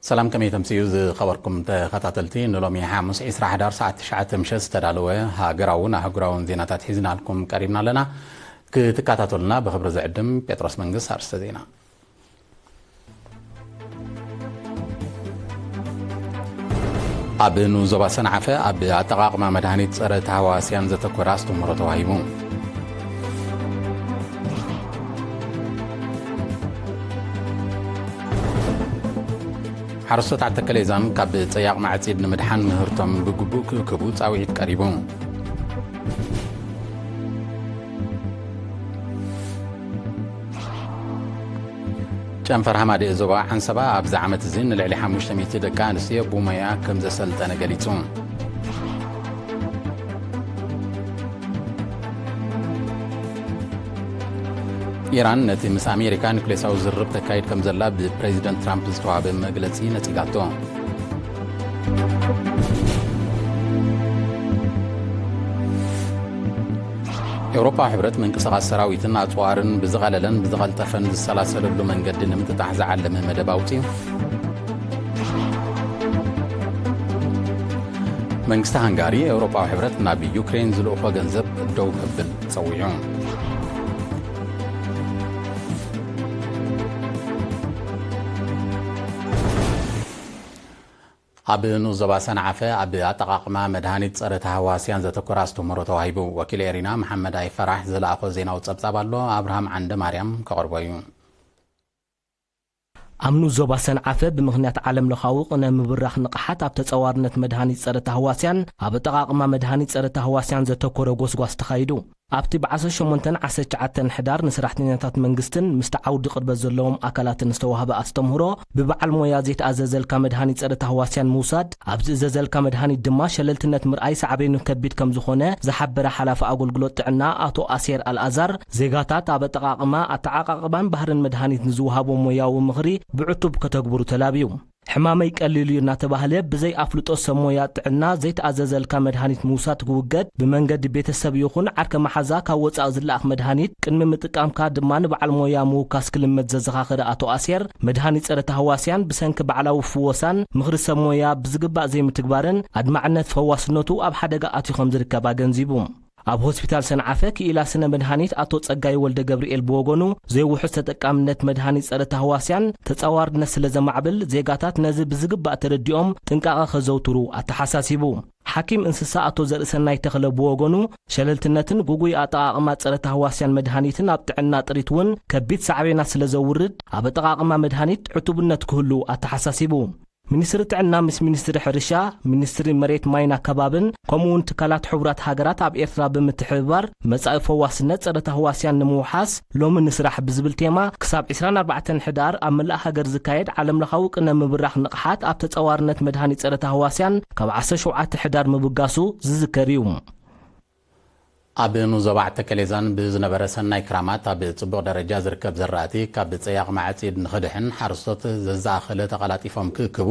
ሰላም፣ ከመይ ተምስዩ ዝኸበርኩም ተኸታተልቲ? ንሎሚ ሓሙስ ዕስራ ሕዳር ሰዓት ትሽዓተ ምሸት ዝተዳለወ ሃገራውን ኣህጉራውን ዜናታት ሒዝናልኩም ቀሪብና ኣለና። ክትከታተሉና ብኽብሪ ዝዕድም ጴጥሮስ መንግስት። ኣርእስተ ዜና። ኣብ ንኡስ ዞባ ሰንዓፈ ኣብ ኣጠቓቕማ መድሃኒት ጸረ ተሃዋስያን ዘተኮረ ኣስተምህሮ ተዋሂቡ። ሓረስቶት ዓዲ ተከሌዛን ካብ ጸያቕ ማዕጺድ ንምድሓን ምህርቶም ብግቡእ ክእክቡ ጻውዒት ቀሪቡ። ጨንፈር ሃማደኤ ዞባ ዓንሰባ ኣብዚ ዓመት እዚ ንልዕሊ ሓሙሽተ ሚእቲ ደቂ ኣንስትዮ ብሞያ ከም ዘሰልጠነ ገሊጹ። ኢራን ነቲ ምስ ኣሜሪካ ኑክሌሳዊ ዝርርብ ተካይድ ከም ዘላ ብፕሬዚደንት ትራምፕ ዝተዋህበ መግለጺ ነጺጋቶ። ኤውሮፓዊ ሕብረት ምንቅስቓስ ሰራዊትን ኣጽዋርን ብዝቐለለን ብዝቐልጠፈን ዝሰላሰለሉ መንገዲ ንምጥጣሕ ዝዓለመ መደብ ኣውጺኡ። መንግስቲ ሃንጋሪ ኤውሮፓዊ ሕብረት ናብ ዩክሬን ዝልእኾ ገንዘብ ደው ከብል ጸዊዑ። ኣብ ንኡስ ዞባ ሰንዓፈ ኣብ ኣጠቓቕማ መድሃኒት ጸረ ተሃዋስያን ዘተኮረ ኣስተምህሮ ተዋሂቡ። ወኪል ኤሪና መሓመድ ኣይፈራሕ ዝለኣኾ ዜናዊ ጸብጻብ ኣሎ። ኣብርሃም ዓንደ ማርያም ከቕርቦ እዩ። ኣብ ንኡስ ዞባ ሰንዓፈ ብምኽንያት ዓለም ለኻዊ ቅነ ምብራኽ ንቕሓት ኣብ ተጸዋርነት መድሃኒት ጸረ ተሃዋስያን ኣብ ኣጠቓቕማ መድሃኒት ጸረ ተሃዋስያን ዘተኮረ ጎስጓስ ተኻይዱ። ኣብቲ ብ ዓሰርተ ሸሞንተን ዓሰርተ ትሽዓተን ሕዳር ንሰራሕተኛታት መንግስትን ምስቲ ዓውዲ ቅርበት ዘለዎም ኣካላትን ዝተዋህበ ኣስተምህሮ፣ ብበዓል ሞያ ዘይተኣዘዘልካ መድሃኒት ጸረ ታህዋስያን ምውሳድ፣ ኣብ ዝእዘዘልካ መድሃኒት ድማ ሸለልትነት ምርኣይ ሳዕቤኑ ከቢድ ከም ዝኾነ ዝሓበረ ሓላፊ ኣገልግሎት ጥዕና ኣቶ ኣሴር ኣልኣዛር፣ ዜጋታት ኣብ ኣጠቓቕማ፣ ኣተዓቓቕባን ባህርን መድሃኒት ንዝወሃቦም ሞያዊ ምኽሪ ብዕቱብ ከተግብሩ ተላብዩ። ሕማመይ ቀሊል እዩ እናተባህለ ብዘይ ኣፍልጦ ሰብ ሞያ ጥዕና ዘይተኣዘዘልካ መድሃኒት ምውሳድ ክውገድ፣ ብመንገዲ ቤተሰብ ይኹን ዓርከ መሓዛ ካብ ወጻኢ ዝለኣኽ መድሃኒት ቅድሚ ምጥቃምካ ድማ ንበዓል ሞያ ምውካስ ክልመድ ዘዘኻኸረ ኣቶ ኣሴር፣ መድሃኒት ጸረ ታህዋስያን ብሰንኪ ባዕላዊ ፍወሳን ምኽሪ ሰብ ሞያ ብዝግባእ ዘይምትግባርን ኣድማዕነት ፈዋስነቱ ኣብ ሓደጋ ኣትዩ ከም ዝርከብ ኣገንዚቡ። ኣብ ሆስፒታል ሰንዓፈ ክኢላ ስነ መድሃኒት ኣቶ ጸጋይ ወልደ ገብርኤል ብወገኑ፣ ዘይውሑስ ተጠቃምነት መድሃኒት ጸረ ታህዋስያን ተጻዋርነት ስለ ዘማዕብል፣ ዜጋታት ነዚ ብዝግባእ ተረዲኦም ጥንቃቐ ከዘውትሩ ኣተሓሳሲቡ። ሓኪም እንስሳ ኣቶ ዘርእሰናይ ተኽለ ብወገኑ፣ ሸለልትነትን ግጉይ ኣጠቓቕማ ጸረ ታህዋስያን መድሃኒትን ኣብ ጥዕና ጥሪት እውን ከቢድ ሳዕቤናት ስለ ዘውርድ፣ ኣብ ኣጠቓቕማ መድሃኒት ዕቱብነት ክህሉ ኣተሓሳሲቡ። ሚኒስትሪ ጥዕና ምስ ሚኒስትሪ ሕርሻ፣ ሚኒስትሪ መሬት ማይን ኣከባብን ከምኡ እውን ትካላት ሕቡራት ሃገራት ኣብ ኤርትራ ብምትሕብባር መጻኢ ፈዋስነት ጸረ ታህዋስያን ንምውሓስ ሎሚ ንስራሕ ብዝብል ቴማ ክሳብ ዕስራን ኣርባዕተን ሕዳር ኣብ መላእ ሃገር ዝካየድ ዓለምለኻዊ ቅነ ምብራኽ ንቕሓት ኣብ ተጸዋርነት መድሃኒት ጸረ ታህዋስያን ካብ ዓሰርተ ሸውዓተ ሕዳር ምብጋሱ ዝዝከር እዩ። ኣብ ንኡስ ዞባ ዓዲ ተከሌዛን ብዝነበረ ሰናይ ክራማት ኣብ ጽቡቕ ደረጃ ዝርከብ ዘራእቲ ካብ ጸያቕ ማዕጺድ ንኽድሕን ሓረስቶት ዘዝኣኸለ ተቐላጢፎም ክእክቡ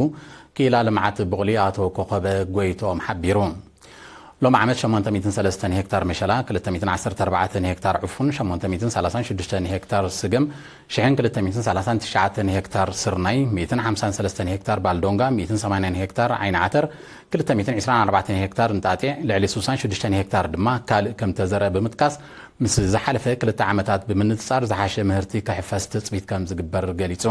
ክኢላ ልምዓት ብቑሊ ኣቶ ኮኸበ ጎይትኦም ሓቢሩ። ሎም ዓመት ሸሞንተ ሚእትን ሰለስተን ሄክታር መሸላ፣ ክልተ ሚእትን ዓሰርተ ኣርባዕተን ሄክታር ዕፉን፣ ሸሞንተ ሚእትን ሰላሳን ሽዱሽተን ሄክታር ስገም፣ ሽሕን ክልተ ሚእትን ሰላሳን ትሽዓተን ሄክታር ስርናይ፣ ሚእትን ሓምሳን ሰለስተን ሄክታር ባልዶንጋ፣ ሚእትን ሰማንያን ሄክታር ዓይኒ ዓተር፣ ክልተ ሚእትን ዕስራን ኣርባዕተን ሄክታር እንጣጢዕ፣ ልዕሊ ስሳን ሽዱሽተን ሄክታር ድማ ካልእ ከም ተዘርአ ብምጥቃስ፣ ምስ ዝሓለፈ ክልተ ዓመታት ብምንጽጻር ዝሓሸ ምህርቲ ክሕፈስ ትጽቢት ከም ዝግበር ገሊጹ።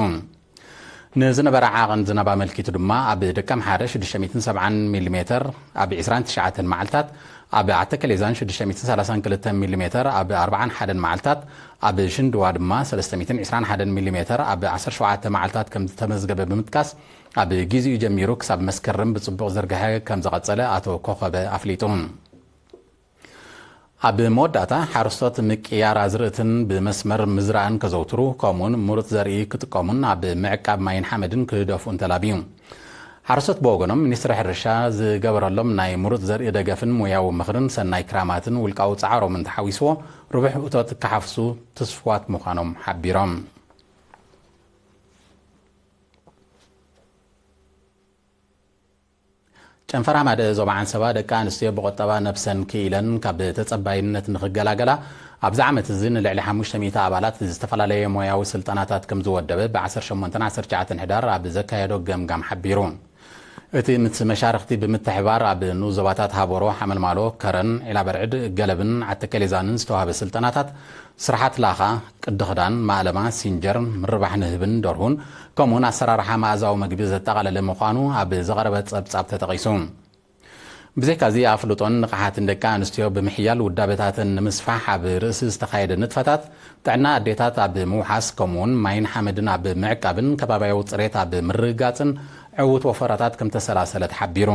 ንዝነበረ ዓቐን ዝናብ ኣመልኪቱ ድማ፣ ኣብ ደቀምሓረ ሽዱሽተ ሚእትን ሰብዓን ሚሊ ሜተር ኣብ ዕስራን ትሽዓተን መዓልታት፣ ኣብ ዓተከሌዛን ሽዱሽተ ሚእትን ሰላሳን ክልተን ሚሊ ሜተር ኣብ ኣርባዓን ሓደን መዓልታት፣ ኣብ ሽንድዋ ድማ ሰለስተ ሚእትን ዕስራን ሓደን ሚሊ ሜተር ኣብ ዓሰርተ ሸውዓተ መዓልታት ከም ዝተመዝገበ ብምጥቃስ፣ ኣብ ግዜኡ ጀሚሩ ክሳብ መስከረም ብጽቡቕ ዝርግሐ ከም ዝቐጸለ ኣቶ ኮኸበ ኣፍሊጡ። ኣብ መወዳእታ፣ ሓረስቶት ምቅያር ኣዝርእትን ብመስመር ምዝራእን ከዘውትሩ፣ ከምኡውን ምሩጽ ዘርኢ ክጥቀሙን ኣብ ምዕቃብ ማይን ሓመድን ክደፍኡን ተላብዩ። ሓረስቶት ብወገኖም፣ ሚኒስትሪ ሕርሻ ዝገበረሎም ናይ ምሩጽ ዘርኢ ደገፍን ሞያዊ ምኽርን ሰናይ ክራማትን ውልቃዊ ጻዕሮምን ተሓዊስዎ፣ ርቡሕ እቶት ክሓፍሱ ትስፉዋት ምዃኖም ሓቢሮም። ጨንፈር ሃማደአ ዞባ ዓንሰባ ደቂ ኣንስትዮ ብቁጠባ ነብሰን ክኢለን ካብ ተጸባይነት ንኽገላገላ ኣብዚ ዓመት እዚ ንልዕሊ ሓሙሽተ ሚእቲ ኣባላት ዝተፈላለየ ሞያዊ ስልጠናታት ከም ዝወደበ ብ ዓሰርተ ሸሞንተን ዓሰርተ ትሽዓተን ሕዳር ኣብ ዘካየዶ ገምጋም ሓቢሩ። እቲ ምስ መሻርኽቲ ብምትሕባር ኣብ ንኡስ ዞባታት ሃበሮ፣ ሓመልማሎ፣ ከረን፣ ዒላበርዕድ፣ ገለብን ዓተከሌዛንን ዝተዋህበ ስልጠናታት ስርሓት ላኻ፣ ቅዲ ክዳን፣ ማእለማ፣ ሲንጀር፣ ምርባሕ ንህብን ደርሁን ከምኡውን ኣሰራርሓ መኣዛዊ መግቢ ዘጠቓለለ ምዃኑ ኣብ ዝቐረበ ጸብጻብ ተጠቒሱ። ብዘይካዚ ኣፍልጦን ንቕሓትን ደቂ ኣንስትዮ ብምሕያል ውዳበታተን ንምስፋሕ ኣብ ርእሲ ዝተኻየደ ንጥፈታት ጥዕና ኣዴታት ኣብ ምውሓስ ከምኡውን ማይን ሓመድን ኣብ ምዕቃብን ከባብያዊ ጽሬት ኣብ ምርግጋጽን ዕዉት ወፈራታት ከም ተሰላሰለ ተሓቢሩ።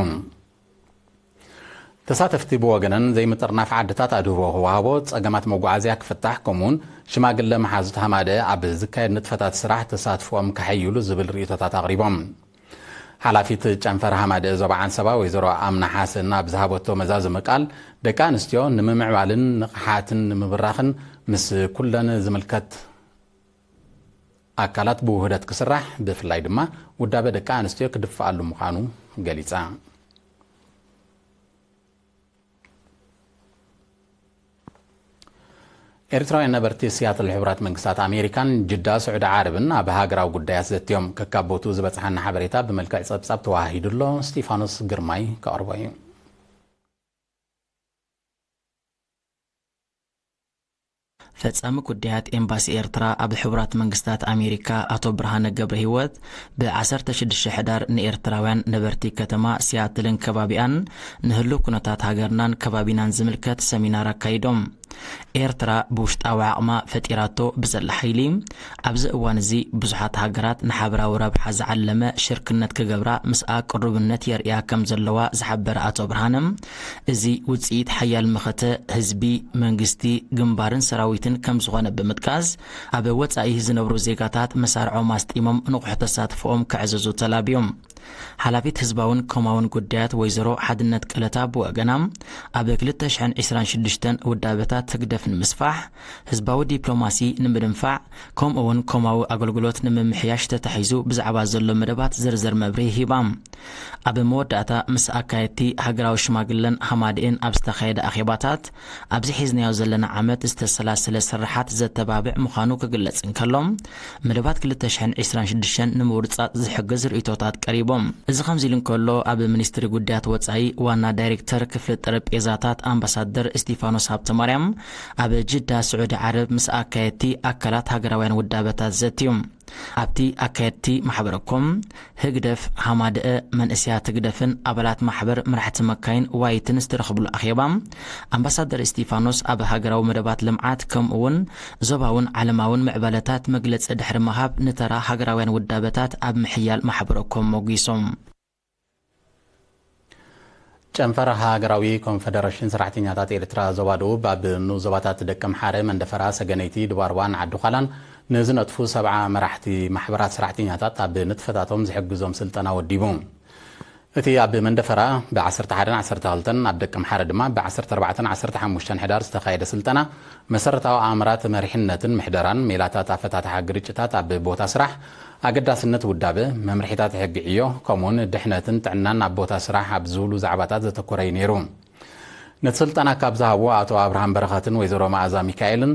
ተሳተፍቲ ብወገነን ዘይምጥርናፍ ዓድታት ኣድህቦ ክወሃቦ፣ ጸገማት መጓዓዝያ ክፍታሕ ከምኡውን ሽማግለ መሓዙት ሃማደአ ኣብ ዝካየድ ንጥፈታት ስራሕ ተሳትፎኦም ከሐይሉ ዝብል ርእይቶታት ኣቕሪቦም። ሓላፊት ጨንፈር ሃማደአ ዞባ ዓንሰባ ወይዘሮ ኣምና ሓሰን ኣብ ዝሃበቶ መዛዘሚ ቃል፣ ደቂ ኣንስትዮ ንምምዕባልን ንቕሓትን ንምብራኽን ምስ ኩለን ዝምልከት ኣካላት ብውህደት ክስራሕ፣ ብፍላይ ድማ ውዳበ ደቂ ኣንስትዮ ክድፍኣሉ ምዃኑ ገሊጻ። ኤርትራውያን ነበርቲ ሲያትል ሕቡራት መንግስታት ኣሜሪካን ጅዳ ስዑዲ ዓረብን ኣብ ሃገራዊ ጉዳያት ዘትዮም ከካቦቱ ዝበጽሓና ሓበሬታ ብመልክዕ ጸብጻብ ተዋሂዱ ኣሎ። ስቲፋኖስ ግርማይ ከቕርቦ እዩ። ፈጻሚ ጉዳያት ኤምባሲ ኤርትራ ኣብ ሕቡራት መንግስታት ኣሜሪካ ኣቶ ብርሃነ ገብረ ህይወት ብ ዓሰርተ ሽዱሽተ ሕዳር ንኤርትራውያን ነበርቲ ከተማ ሲያትልን ከባቢኣን ንህሉው ኩነታት ሃገርናን ከባቢናን ዝምልከት ሰሚናር ኣካይዶም። ኤርትራ ብውሽጣዊ ዓቕማ ፈጢራቶ ብዘላ ሓይሊ፣ ኣብዚ እዋን እዚ ብዙሓት ሃገራት ንሓበራዊ ረብሓ ዝዓለመ ሽርክነት ክገብራ ምስኣ ቅሩብነት የርእያ ከም ዘለዋ ዝሓበረ ኣቶ ብርሃነ፣ እዚ ውጽኢት ሓያል መኸተ ህዝቢ፣ መንግስቲ፣ ግንባርን ሰራዊትን ከም ዝኾነ ብምጥቃስ፣ ኣብ ወጻኢ ዝነብሩ ዜጋታት መሳርዖም ኣስጢሞም ንቑሕ ተሳትፎኦም ከዕዝዙ ተላብዮም። ሓላፊት ህዝባውን ኮማውን ጉዳያት ወይዘሮ ሓድነት ቀለታ ብወገና፣ ኣብ ክልተ ሽሕን ዕስራን ሽዱሽተን ውዳበታት ህግደፍ ንምስፋሕ፣ ህዝባዊ ዲፕሎማሲ ንምድንፋዕ፣ ከምኡ እውን ኮማዊ ኣገልግሎት ንምምሕያሽ ተታሒዙ ብዛዕባ ዘሎ መደባት ዝርዝር መብርሂ ሂባ። ኣብ መወዳእታ ምስ ኣካየድቲ ሃገራዊ ሽማግለን ሃማድኤን ኣብ ዝተኻየደ ኣኼባታት፣ ኣብዚ ሒዝናዮ ዘለና ዓመት ዝተሰላሰለ ስርሓት ዘተባብዕ ምዃኑ ክግለጽ እንከሎ፣ መደባት ክልተ ሽሕን ዕስራን ሽዱሽተን ንምውርጻጽ ዝሕግዝ ርእይቶታት ቀሪቦም። እዚ ከምዚ ኢሉ እንከሎ፣ ኣብ ሚኒስትሪ ጉዳያት ወጻኢ ዋና ዳይሬክተር ክፍሊ ጠረጴዛታት ኣምባሳደር እስቲፋኖስ ሃብተማርያም፣ ኣብ ጅዳ ስዑዲ ዓረብ ምስ ኣካየድቲ ኣካላት ሃገራውያን ውዳበታት ዘትዩ። ኣብቲ ኣካየድቲ ማሕበረኮም፣ ህግደፍ፣ ሃማደአ፣ መንእሰያት ህግደፍን ኣባላት ማሕበር መራሕቲ መካይን ዋይትን ዝተረኽብሉ ኣኼባ፣ ኣምባሳደር እስቲፋኖስ ኣብ ሃገራዊ መደባት ልምዓት ከምኡ እውን ዞባውን ዓለማውን ምዕባለታት መግለጺ ድሕሪ ምሃብ ንተራ ሃገራውያን ውዳበታት ኣብ ምሕያል ማሕበረኮም ሞጒሶም። ጨንፈር ሃገራዊ ኮንፈደረሽን ሰራሕተኛታት ኤርትራ ዞባ ደቡብ ኣብ ንኡስ ዞባታት ደቀምሓረ፣ መንደፈራ፣ ሰገነይቲ፣ ድባርዋን ዓዲ ዃላን ንዝነጥፉ ሰብዓ መራሕቲ ማሕበራት ሰራሕተኛታት ኣብ ንጥፈታቶም ዝሕግዞም ስልጠና ወዲቡ። እቲ ኣብ መንደፈራ ብ ዓሰርተ ሓደን ዓሰርተ ክልተን፣ ኣብ ደቀምሓረ ድማ ብ ዓሰርተ ኣርባዕተን ዓሰርተ ሓሙሽተን ሕዳር ዝተኻየደ ስልጠና መሰረታዊ ኣምራት መሪሕነትን ምሕደራን፣ ሜላታት ኣፈታትሓ ግርጭታት ኣብ ቦታ ስራሕ፣ ኣገዳስነት ውዳበ፣ መምርሒታት ሕጊ ዕዮ፣ ከምኡውን ድሕነትን ጥዕናን ኣብ ቦታ ስራሕ ኣብ ዝብሉ ዛዕባታት ዘተኮረ እዩ ነይሩ። ነቲ ስልጠና ካብ ዝሃቡ ኣቶ ኣብርሃም በረኸትን ወይዘሮ መኣዛ ሚካኤልን፣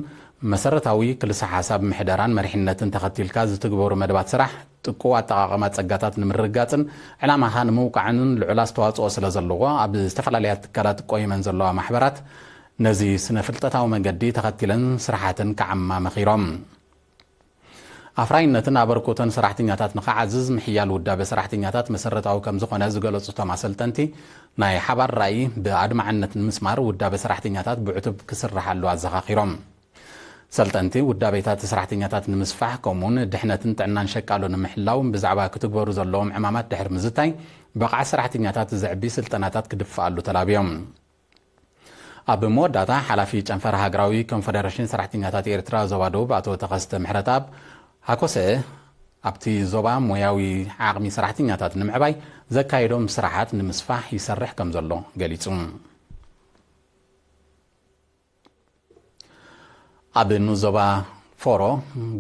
መሰረታዊ ክልሰ ሓሳብ ምሕደራን መሪሕነትን ተኸቲልካ ዝትግበሩ መደባት ስራሕ ጥቁው ኣጠቓቕማ ጸጋታት ንምርግጋጽን ዕላማኻ ንምውቃዕን ልዑል ኣስተዋጽኦ ስለ ዘለዎ፣ ኣብ ዝተፈላለያ ትካላት ቆይመን ዘለዋ ማሕበራት ነዚ ስነ ፍልጠታዊ መገዲ ተኸቲለን ስራሓተን ክዓማ መኺሮም። ኣፍራይነትን ኣበርክቶን ሰራሕተኛታት ንኽዓዝዝ ምሕያል ውዳበ ሰራሕተኛታት መሰረታዊ ከም ዝኾነ ዝገለጹ እቶም ኣሰልጠንቲ፣ ናይ ሓባር ራእይ ብኣድማዕነት ንምስማር ውዳበ ሰራሕተኛታት ብዕቱብ ክስርሓሉ ኣዘኻኺሮም። ሰልጠንቲ ውዳቤታት ሰራሕተኛታት ንምስፋሕ ከምኡውን ድሕነትን ጥዕናን ሸቃሎ ንምሕላው ብዛዕባ ክትግበሩ ዘለዎም ዕማማት ድሕሪ ምዝታይ፣ ብቕዓት ሰራሕተኛታት ዘዕቢ ስልጠናታት ክድፍኣሉ ተላብዮም። ኣብ መወዳእታ፣ ሓላፊ ጨንፈር ሃገራዊ ኮንፈደረሽን ሰራሕተኛታት ኤርትራ ዞባ ደቡብ ኣቶ ተኸስተ ምሕረተኣብ ሃኮሰ፣ ኣብቲ ዞባ ሞያዊ ዓቕሚ ሰራሕተኛታት ንምዕባይ ዘካየዶም ስራሓት ንምስፋሕ ይሰርሕ ከም ዘሎ ገሊጹ። ኣብ ንኡስ ዞባ ፎሮ፣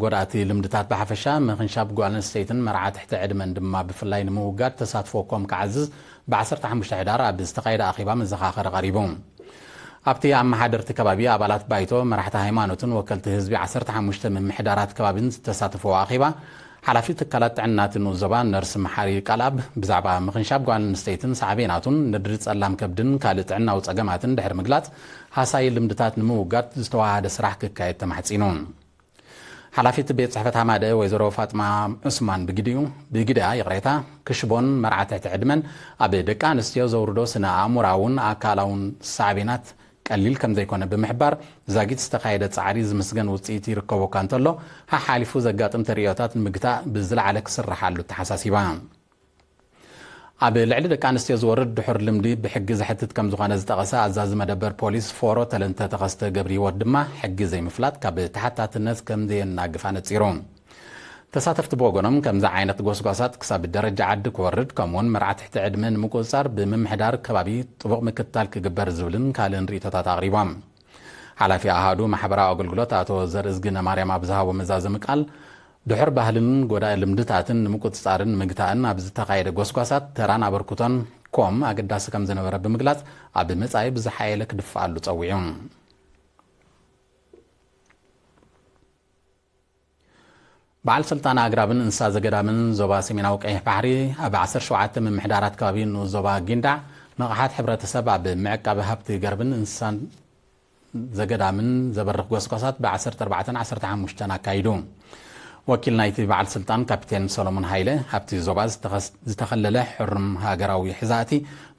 ጎዳእቲ ልምድታት ብሓፈሻ፣ ምኽንሻብ ጓል ኣንስተይትን መርዓ ትሕቲ ዕድመን ድማ ብፍላይ ንምውጋድ ተሳትፎ ኮም ክዓዝዝ፣ ብ15 ሕዳር ኣብ ዝተኻየደ ኣኼባ መዘኻኸሪ ቀሪቡ። ኣብቲ ኣመሓደርቲ ከባቢ፣ ኣባላት ባይቶ፣ መራሕቲ ሃይማኖትን ወከልቲ ህዝቢ 15 ምምሕዳራት ከባቢን ዝተሳተፈዎ ኣኼባ፣ ሓላፊ ትካላት ጥዕናቲ ንኡስ ዞባ ነርስ መሓሪ ቃልኣብ፣ ብዛዕባ ምኽንሻብ ጓል ኣንስተይትን ሳዕቤናቱን፣ ንድሪ ጸላም ከብድን ካልእ ጥዕናዊ ጸገማትን ድሕሪ ምግላጽ፣ ሃሳዪ ልምድታት ንምውጋድ ዝተዋሃደ ስራሕ ክካየድ ተማሕጺኑ። ሓላፊት ቤት ጽሕፈት ሃማደ ወይዘሮ ፋጥማ ዑስማን ብግዲኡ፣ ብግዲኣ ይቕሬታ፣ ክሽቦን መርዓ ትሕቲ ዕድመን ኣብ ደቂ ኣንስትዮ ዘውርዶ ስነ ኣእምሮኣውን ኣካላውን ሳዕቤናት ቀሊል ከም ዘይኮነ ብምሕባር፣ ዛጊት ዝተኻየደ ጻዕሪ ዝምስገን ውጽኢት ይርከቦ እኳ እንተሎ፣ ሓሓሊፉ ዘጋጥም ተርእዮታት ንምግታእ ብዝለዓለ ክስርሓሉ ተሓሳሲባ። ኣብ ልዕሊ ደቂ ኣንስትዮ ዝወርድ ድሑር ልምዲ ብሕጊ ዘሕትት ከም ዝኾነ ዝጠቐሰ ኣዛዚ መደበር ፖሊስ ፎሮ ተለንተ ተኸስተ ገብረ ህይወት ድማ፣ ሕጊ ዘይምፍላጥ ካብ ተሓታትነት ከም ዘየናግፍ ኣነጺሩ። ተሳተፍቲ ብወገኖም፣ ከምዚ ዓይነት ጎስጓሳት ክሳብ ደረጃ ዓዲ ክወርድ፣ ከምኡውን መርዓ ትሕቲ ዕድመ ንምቁጽጻር ብምምሕዳር ከባቢ ጥቡቕ ምክትታል ክግበር ዝብልን ካልእን ርእይቶታት ኣቕሪቦም። ሓላፊ ኣሃዱ ማሕበራዊ ኣገልግሎት ኣቶ ዘርእዝግነ ማርያም ኣብ ዝሃቦ መዛዘሚ ቃል፣ ድሑር ባህልን ጎዳኢ ልምድታትን ንምቁጽጻርን ንምግታእን ኣብ ዝተኻየደ ጎስጓሳት ተራን ኣበርክቶን ኮም ኣገዳሲ ከም ዝነበረ ብምግላጽ፣ ኣብ መጻኢ ብዝሓየለ ክድፍኣሉ ጸዊዑ። በዓል ስልጣን ኣግራብን እንስሳ ዘገዳምን ዞባ ሰሜናዊ ቀይሕ ባሕሪ፣ ኣብ 17 ምምሕዳራት ከባቢ ንኡስ ዞባ ጊንዳዕ ንቕሓት ሕብረተሰብ ኣብ ምዕቃብ ሃብቲ ገርብን እንስሳን ዘገዳምን ዘበርኽ ጎስጓሳት ብ14 15 ኣካይዱ። ወኪል ናይቲ በዓል ስልጣን ካፒቴን ሰሎሞን ሃይለ፣ ኣብቲ ዞባ ዝተኸስ-፣ ዝተኸለለ ሕሩም ሃገራዊ ሕዛእቲ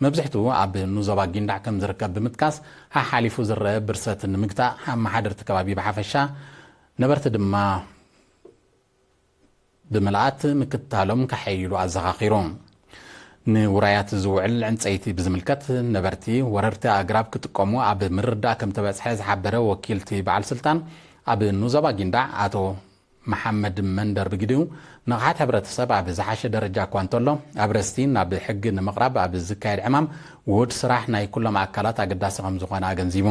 መብዝሕትኡ ኣብ ንኡስ ዞባ ጊንዳዕ ከም ዝርከብ ብምጥቃስ፣ ሓሓሊፉ ዝረአ ብርሰት ንምግታእ፣ ኣመሓደርቲ ከባቢ ብሓፈሻ፣ ነበርቲ ድማ ብምልኣት ምክትታሎም ከሐይሉ ኣዘኻኺሩ። ንውራያት ዝውዕል ዕንጸይቲ ብዝምልከት፣ ነበርቲ ወረርቲ ኣግራብ ክጥቀሙ ኣብ ምርዳእ ከም ተበጽሐ ዝሓበረ ወኪልቲ በዓል ስልጣን፣ ኣብ ኑዞባ ጊንዳዕ ኣቶ መሓመድ መንደር ብግዲኡ፣ ንቕሓት ሕብረተሰብ ኣብ ዝሓሸ ደረጃ እኳ እንተሎ፣ ኣብ ረስቲ ናብ ሕጊ ንምቕራብ ኣብ ዝካየድ ዕማም፣ ውሁድ ስራሕ ናይ ኩሎም ኣካላት ኣገዳሲ ከም ዝኾነ ኣገንዚቡ።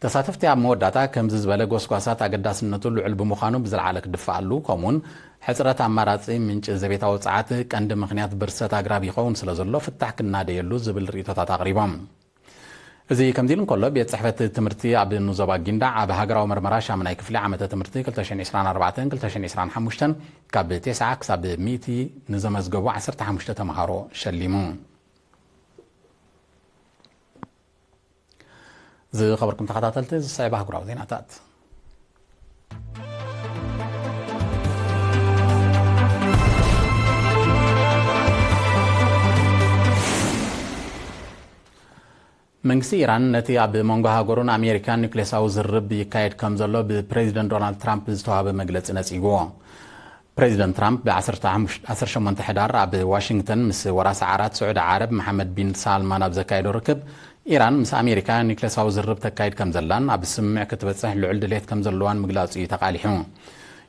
ተሳተፍቲ ኣብ መወዳእታ፣ ከምዚ ዝበለ ጎስጓሳት ኣገዳስነቱ ልዑል ብምዃኑ ብዝለዓለ ክድፋኣሉ፣ ከምኡውን ሕጽረት ኣማራጺ ምንጪ ዘቤታዊ ጸዓት ቀንዲ ምኽንያት ብርሰት ኣግራብ ይኸውን ስለ ዘሎ ፍታሕ ክናደየሉ ዝብል ርእይቶታት ኣቕሪቦም። እዚ ከምዚ ኢሉ እንከሎ፣ ቤት ጽሕፈት ትምህርቲ ኣብ ንዞባ ጊንዳዕ ኣብ ሃገራዊ መርመራ ሻምናይ ክፍሊ ዓመተ ትምህርቲ ክልተ ሽሕን ዕስራን ኣርባዕተን ክልተ ሽሕን ዕስራን ሓሙሽተን ካብ ተስዓ ክሳብ ሚእቲ ንዘመዝገቡ ዓሰርተ ሓሙሽተ ተምሃሮ ሸሊሙ። ዝኸበርኩም ተኸታተልቲ፣ ዝስዕብ ኣህጉራዊ ዜናታት። መንግስቲ ኢራን ነቲ ኣብ መንጎ ሃገሩን ኣሜሪካን ኒውክሌሳዊ ዝርርብ ይካየድ ከም ዘሎ ብፕሬዚደንት ዶናልድ ትራምፕ ዝተዋህበ መግለጺ ነጺግዎ። ፕሬዚደንት ትራምፕ ብ18 ሕዳር ኣብ ዋሽንግተን ምስ ወራሲ ዓራት ስዑዲ ዓረብ መሓመድ ቢን ሳልማን ኣብ ዘካየዶ ርክብ፣ ኢራን ምስ ኣሜሪካ ኒውክሌሳዊ ዝርርብ ተካይድ ከም ዘላን ኣብ ስምምዕ ክትበጽሕ ልዑል ድሌት ከም ዘለዋን ምግላጹ እዩ ተቓሊሑ።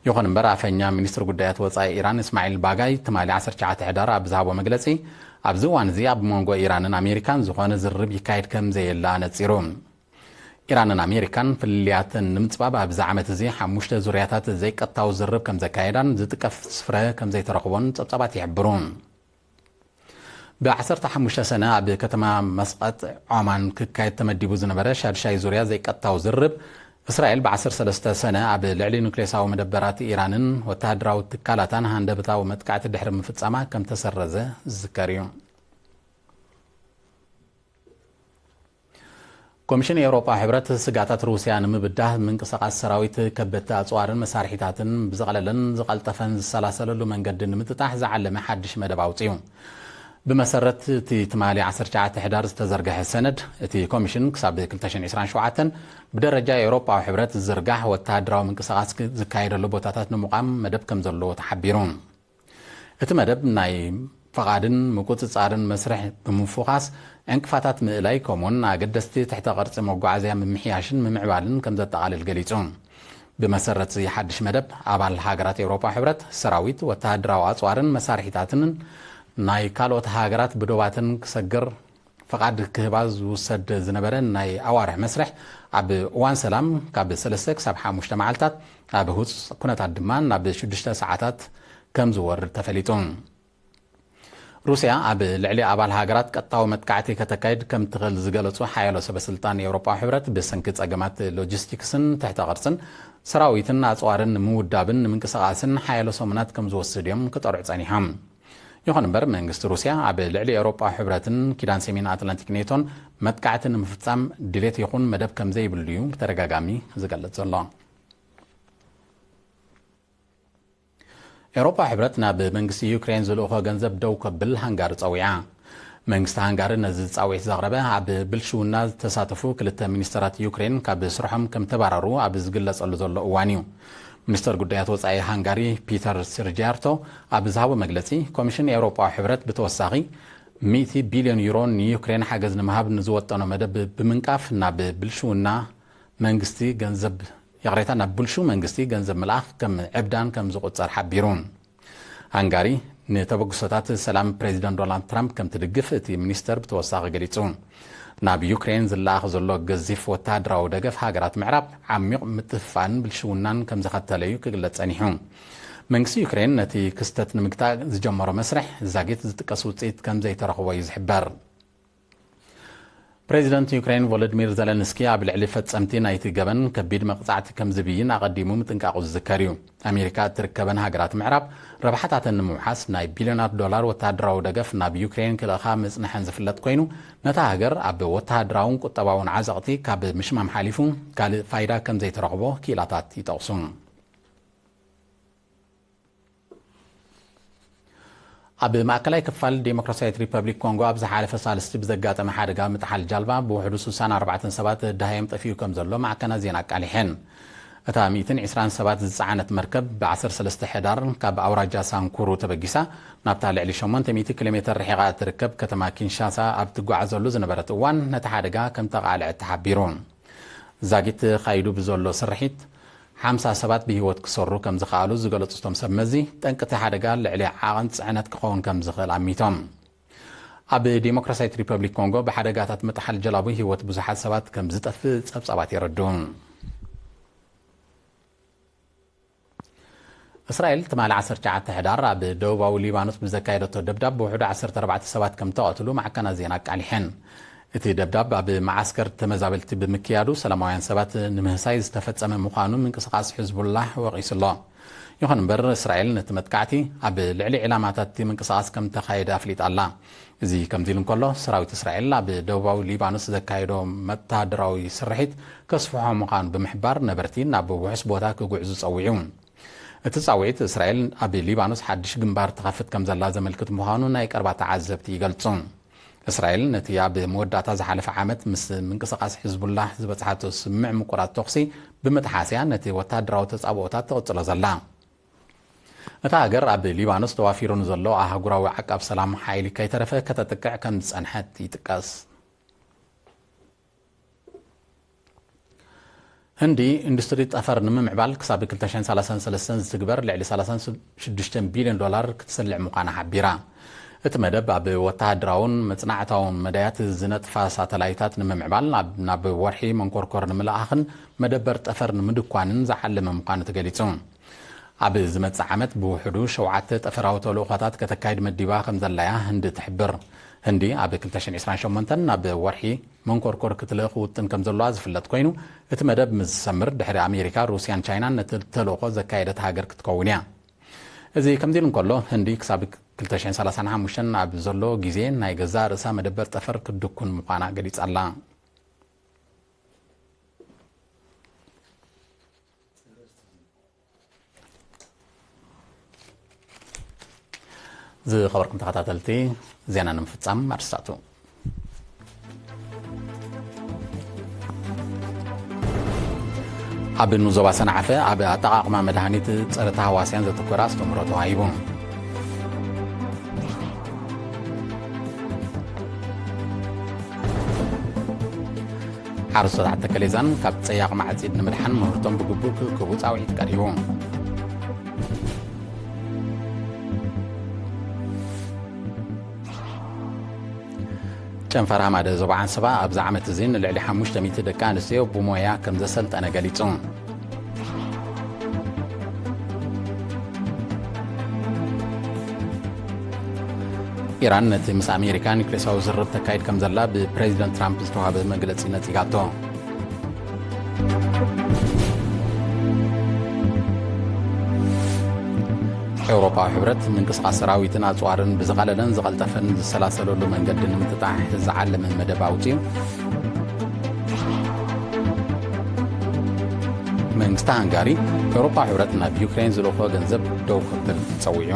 ይኹን እምበር፣ ኣፈኛ ሚኒስትሪ ጉዳያት ወጻኢ ኢራን እስማዒል ባጋይ ትማሊ 19 ሕዳር ኣብ ዝሃቦ መግለጺ፣ ኣብዚ እዋን እዚ ኣብ መንጎ ኢራንን ኣሜሪካን ዝኾነ ዝርርብ ይካየድ ከም ዘየለ ኣነጺሩ። ኢራንን ኣሜሪካን ፍልልያተን ንምጽባብ ኣብዚ ዓመት እዚ ሓሙሽተ ዙርያታት ዘይቀጥታዊ ዝርርብ ከም ዘካየዳን ዝጥቀፍ ፍረ ከም ዘይተረኽቦን ጸብጻባት ይሕብሩ። ብ15 ሰነ ኣብ ከተማ መስቐጥ ዖማን ክካየድ ተመዲቡ ዝነበረ ሻድሻይ ዙርያ ዘይቀጥታዊ ዝርርብ፣ እስራኤል ብ13 ሰነ ኣብ ልዕሊ ኑክሌሳዊ መደበራት ኢራንን ወተሃደራዊ ትካላታን ሃንደበታዊ መጥቃዕቲ ድሕሪ ምፍጻማ ከም ተሰረዘ ዝዝከር እዩ። ኮሚሽን ኤውሮጳ ሕብረት፣ ስጋታት ሩስያ ንምብዳህ ምንቅስቓስ ሰራዊት፣ ከበድቲ ኣጽዋርን መሳርሒታትን ብዘቕለለን ዝቐልጠፈን ዝሰላሰለሉ መንገዲ ንምጥጣሕ ዝዓለመ ሓድሽ መደብ ኣውጺኡ። ብመሰረት እቲ ትማሊ 19 ሕዳር ዝተዘርግሐ ሰነድ፣ እቲ ኮሚሽን ክሳብ ክልተ ሽሕን ዕስራን ሸውዓተን ብደረጃ ኤውሮጳዊ ሕብረት ዝዝርጋሕ ወተሃደራዊ ምንቅስቓስ ክ-፣ ዝካየደሉ ቦታታት ንምቋም መደብ ከም ዘለዎ ተሓቢሩ። እቲ መደብ ናይ ፈቓድን ምቁጽጻርን መስርሕ ብምፉኻስ፣ ዕንቅፋታት ምእላይ፣ ከምኡውን ኣገደስቲ ትሕተ ቅርጺ መጓዓዝያ ምምሕያሽን ምምዕባልን ከም ዘጠቓልል ገሊጹ። ብመሰረት እዚ ሓድሽ መደብ፣ ኣባል ሃገራት ኤውሮጳ ሕብረት፣ ሰራዊት፣ ወተሃደራዊ ኣጽዋርን መሳርሒታትን ናይ ካልኦት ሃገራት ብዶባትን ክሰግር ፍቓድ ክህባ ዝውሰድ ዝነበረ ናይ ኣዋርሕ መስርሕ፣ ኣብ እዋን ሰላም ካብ ሰለስተ ክሳብ ሓሙሽተ መዓልታት፣ ኣብ ህጹጽ ኩነታት ድማ ናብ ሽዱሽተ ሰዓታት ከም ዝወርድ ተፈሊጡ። ሩስያ ኣብ ልዕሊ ኣባል ሃገራት ቀጥታዊ መጥቃዕቲ ከተካይድ ከም ትኽእል ዝገለጹ ሓያሎ ሰበ ስልጣን የውሮጳዊ ሕብረት፣ ብሰንኪ ጸገማት ሎጂስቲክስን ትሕተ ቅርጽን ሰራዊትን ኣጽዋርን ንምውዳብን ንምንቅስቓስን ሓያሎ ሰሙናት ከም ዝወስድ እዮም ክጠርዑ ጸኒሖም። ይኹን እምበር፣ መንግስቲ ሩስያ ኣብ ልዕሊ ኤውሮጳዊ ሕብረትን ኪዳን ሰሜን ኣትላንቲክ ኔቶን መጥቃዕቲ ንምፍጻም ድሌት ይኹን መደብ ከም ዘይብሉ እዩ ብተደጋጋሚ ዝገልጽ ዘሎ። ኤውሮጳዊ ሕብረት ናብ መንግስቲ ዩክሬን ዝልእኾ ገንዘብ ደው ከብል ሃንጋሪ ጸዊዓ። መንግስቲ ሃንጋሪ ነዚ ጻውዒት ዘቕረበ፣ ኣብ ብልሽውና ዝተሳተፉ ክልተ ሚኒስተራት ዩክሬን ካብ ስርሖም ከም ተባረሩ ኣብ ዝግለጸሉ ዘሎ እዋን እዩ። ሚኒስተር ጉዳያት ወጻኢ ሃንጋሪ ፒተር ስርጂያርቶ ኣብ ዝሃቦ መግለጺ፣ ኮሚሽን ኤውሮጳዊ ሕብረት ብተወሳኺ ሚእቲ ቢልዮን ዩሮ ንዩክሬን ሓገዝ ንምሃብ ንዝወጠኖ መደብ ብምንቃፍ፣ ናብ ብልሽውና መንግስቲ ገንዘብ፣ ይቕሬታ፣ ናብ ብልሹ መንግስቲ ገንዘብ ምልኣኽ ከም ዕብዳን ከም ዝቑጸር ሓቢሩ። ሃንጋሪ ንተበግሶታት ሰላም ፕሬዚደንት ዶናልድ ትራምፕ ከም ትድግፍ እቲ ሚኒስተር ብተወሳኺ ገሊጹ። ናብ ዩክሬን ዝለኣኽ ዘሎ ገዚፍ ወተሃደራዊ ደገፍ ሃገራት ምዕራብ ዓሚቕ ምጥፍፋእን ብልሽውናን ከም ዘኸተለ እዩ ክግለጽ ጸኒሑ። መንግስቲ ዩክሬን ነቲ ክስተት ንምግታእ ዝጀመሮ መስርሕ ዛጊት ዝጥቀስ ውጽኢት ከም ዘይተረኽቦ እዩ ዝሕበር። ፕሬዚደንት ዩክሬን ቮሎዲሚር ዘለንስኪ ኣብ ልዕሊ ፈጸምቲ ናይቲ ገበን ከቢድ መቕጻዕቲ ከም ዝብይን ኣቐዲሙ ምጥንቃቑ ዝዝከር እዩ። ኣሜሪካ እትርከበን ሃገራት ምዕራብ ረብሓታተን ንምውሓስ ናይ ቢልዮናት ዶላር ወተሃደራዊ ደገፍ ናብ ዩክሬን ክልእኻ ምጽንሐን ዝፍለጥ ኮይኑ፣ ነታ ሃገር ኣብ ወተሃደራውን ቁጠባውን ዓዘቕቲ ካብ ምሽማም ሓሊፉ ካልእ ፋይዳ ከም ዘይተረኽቦ ክኢላታት ይጠቕሱ። ኣብ ማእከላይ ክፋል ዴሞክራሲያዊት ሪፐብሊክ ኮንጎ ኣብ ዝሓለፈ ሳልስቲ ብዘጋጠመ ሓደጋ ምጥሓል ጃልባ ብውሕዱ ስሳን ኣርባዕተን ሰባት ደሃዮም ጠፊኡ ከም ዘሎ ማዕከናት ዜና ኣቃሊሐን። እታ ሚእትን ዕስራን ሰባት ዝጸዓነት መርከብ ብ ዓሰርተ ሰለስተ ሕዳር ካብ ኣውራጃ ሳንኩሩ ተበጊሳ ናብታ ልዕሊ ሸሞንተ ሚእቲ ኪሎ ሜተር ርሒቓ እትርከብ ከተማ ኪንሻሳ ኣብ ትጓዓዘሉ ዝነበረት እዋን ነቲ ሓደጋ ከም ተቓልዐት ተሓቢሩ። ዛጊት ተኻይዱ ብዘሎ ስርሒት፣ ሓምሳ ሰባት ብህይወት ክሰሩ ከም ዝኸኣሉ ዝገለጹ እቶም ሰብ መዚ፣ ጠንቂ እቲ ሓደጋ ልዕሊ ዓቐን ጽዕነት ክኸውን ከም ዝኽእል ኣሚቶም። ኣብ ዲሞክራሲያዊት ሪፐብሊክ ኮንጎ ብሓደጋታት ምጥሓል ጀላቡ ህይወት ብዙሓት ሰባት ከም ዝጠፍእ ጸብጻባት የረድኡ። እስራኤል ትማሊ ዓሰርተ ትሽዓተ ሕዳር ኣብ ደቡባዊ ሊባኖስ ብዘካየደቶ ደብዳብ ብውሕዱ ዓሰርተ ኣርባዕተ ሰባት ከም ተቐትሉ ማዕከናት ዜና ኣቃሊሐን። እቲ ደብዳብ ኣብ መዓስከር ተመዛበልቲ ብምክያዱ ሰላማውያን ሰባት ንምህሳይ ዝተፈጸመ ምዃኑ ምንቅስቓስ ሕዝቡላህ ወቒሱ ኣሎ። ይኹን እምበር፣ እስራኤል ነቲ መጥቃዕቲ ኣብ ልዕሊ ዕላማታት እቲ ምንቅስቓስ ከም ተኻየደ ኣፍሊጣ ኣላ። እዚ ከምዚ ኢሉ እንከሎ፣ ሰራዊት እስራኤል ኣብ ደቡባዊ ሊባኖስ ዘካየዶ ወተሃደራዊ ስርሒት ከስፍሖ ምዃኑ ብምሕባር፣ ነበርቲ ናብ ውሑስ ቦታ ክጉዕዙ ጸዊዑ። እቲ ጻውዒት፣ እስራኤል ኣብ ሊባኖስ ሓድሽ ግንባር ትኸፍት ከም ዘላ ዘመልክት ምዃኑ ናይ ቀረባ ተዓዘብቲ ይገልጹ። እስራኤል ነቲ ኣብ መወዳእታ ዝሓለፈ ዓመት ምስ ምንቅስቓስ ሕዝቡላህ ዝበጽሓቶ ስምምዕ ምቁራጽ ተኹሲ ብምጥሓስ እያ ነቲ ወተሃደራዊ ተጻብኦታት ትቕጽሎ ዘላ። እታ ሃገር ኣብ ሊባኖስ ተዋፊሩ ንዘሎ ኣህጉራዊ ዓቃብ ሰላም ሓይሊ ከይተረፈ ከተጥቅዕ ከም ዝጸንሐት ይጥቀስ። ህንዲ ኢንዱስትሪ ጠፈር ንምምዕባል ክሳብ ክልተ ሽሕን ሰላሳን ሰለስተን ዝትግበር ልዕሊ ሰላሳን ሽዱሽተን ቢልዮን ዶላር ክትስልዕ ምዃና ሓቢራ። እቲ መደብ ኣብ ወተሃደራውን መጽናዕታውን መዳያት ዝነጥፋ ሳተላይታት ንምምዕባል፣ ኣብ፣ ናብ ወርሒ መንኮርኮር ንምልኣኽን መደበር ጠፈር ንምድኳንን ዝዓለመ ምዃኑ ተገሊጹ። ኣብ ዝመጽእ ዓመት ብውሕዱ ሸውዓተ ጠፈራዊ ተልእኾታት ከተካይድ መዲባ ከም ዘላያ ህንዲ ትሕብር። ህንዲ ኣብ ክልተ ሽሕን ዕስራን ሸሞንተን ናብ ወርሒ መንኮርኮር ክትልእኽ ውጥን ከም ዘለዋ ዝፍለጥ ኮይኑ፣ እቲ መደብ ምስ ዝሰምር ድሕሪ ኣሜሪካ፣ ሩስያን ቻይናን ነቲ ተልእኾ ዘካየደት ሃገር ክትከውን እያ። እዚ ከምዚ ኢሉ እንከሎ፣ ህንዲ ክሳብ ክልተ ሽሕን ሰላሳን ሓሙሽተን ኣብ ዘሎ ግዜ ናይ ገዛእ ርእሳ መደበር ጠፈር ክትድኩን ምዃና ገሊጻ ኣላ። ዝኸበርኩም ተኸታተልቲ፣ ዜና ንምፍጻም ኣርስታቱ። ኣብ ንዞባ ሰንዓፈ ኣብ ኣጠቓቕማ መድሃኒት ጸረ ተሃዋስያን ዘተኮረ ኣስተምህሮ ተዋሂቡ። ሓረስቶታት ተከሌዛን ካብ ጸያቕ ማዕጺድ ንምድሓን ምህርቶም ብግቡእ ክእክቡ ጻውዒት ቀሪቡ። ጨንፈር ሃማደ ዞባ ዓንሰባ ኣብዚ ዓመት እዚ ንልዕሊ ሓሙሽተ ሚእቲ ደቂ ኣንስትዮ ብሞያ ከም ዘሰልጠነ ገሊጹ። ኢራን ነቲ ምስ ኣሜሪካ ኒውክሌሳዊ ዝርርብ ተካይድ ከም ዘላ ብፕሬዚደንት ትራምፕ ዝተዋህበ መግለጺ ነጺጋቶ። ኤውሮፓዊ ሕብረት ምንቅስቓስ ሰራዊትን ኣጽዋርን ብዝቐለለን ዝቐልጠፈን ዝሰላሰለሉ መንገዲ ንምጥጣሕ ዝዓለመ መደብ ኣውጺኡ። መንግስቲ ሃንጋሪ፣ ኤውሮፓዊ ሕብረት ናብ ዩክሬን ዝልእኾ ገንዘብ ደው ከብል ጸዊዑ።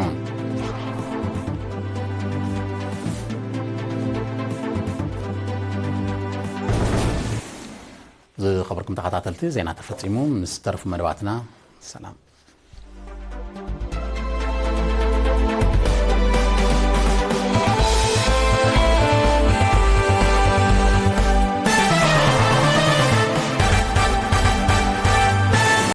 ዝኸበርኩም ተኸታተልቲ፣ ዜና ተፈጺሙ። ምስ ተረፉ መደባትና ሰላም።